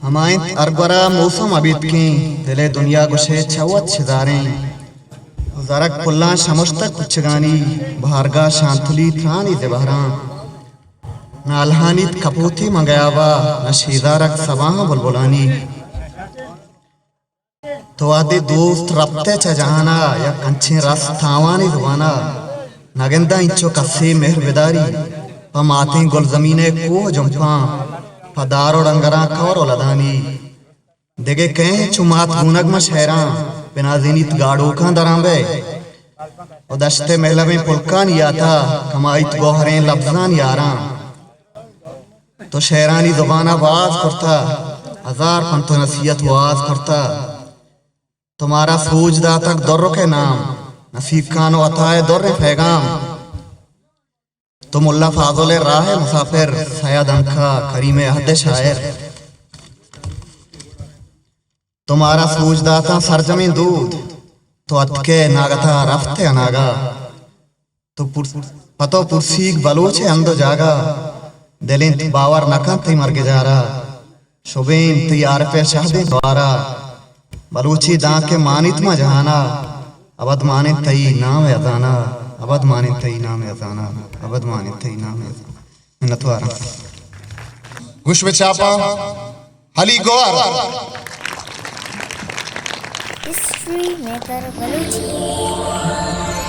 ہما انت ہر گورا موسم ابیتکیں، دل ءِ دنیا گوشئے چہ وت شزاریں۔ زرگ پلاں شمشتگ کچگانی، بہارگاہ شانتلی ترانی زبہراں۔ نہ الہانیت کپوتی ماں گیابا، نہ شیزارگ سباہاں بلبلانی۔ تو وہدے دوست رپتئے چہ جہانا، یک انچیں رس تاوانی زبانا۔ نہ گنداں انچو کسے مہر بداری، پہ ماتیں گلزمین ءِ کوہ جمپاں، پہ دار و ڈنگراں کور و لدانی۔ دگہ کئے چو مات گونگ مہ شئیراں، بنازینیت گاڑوکاں دراں بئے۔ و دشت ءِ مہلبیں پلکانی یاتا، کمائیت گوہریں لبزانی آراں۔ تو شئیرانی زبانا باز کرتا، ہزار پنت و نصیحت واز کرتا۔ تو مارا سوج داتگ درک ءِ نام، نصیب خان و عطا ءِ دریں پیغام۔ تو ملا فاضل ءِ راہ ءِ مسافر، سید عنقا، کریم ءِ عہد ءِ شاعر۔ تو مارا سوج داتاں سرجمیں دود، تو اتکئے ناگتا رفتئے اناگا۔ تو پر-، پہ تو پرسیگ بلوچ ءِ ہند و جاگہ، دل انت باور نہ کنت تئی مرگ ءِ جارا۔ شبین تئی عارف ءِ شہدیں توارا، بلوچی دانکہ مانیت ماں جہانا، ابد مانیت تئی نام ءِ ازانا، ابد مانیت تئی نام ءِ ازانا، ابد مانیت تئی نام ءِ ازانا۔ منتواراں۔ گوش بہ چاپاں علی گوہر۔ ہسٹری میکر بلوچی۔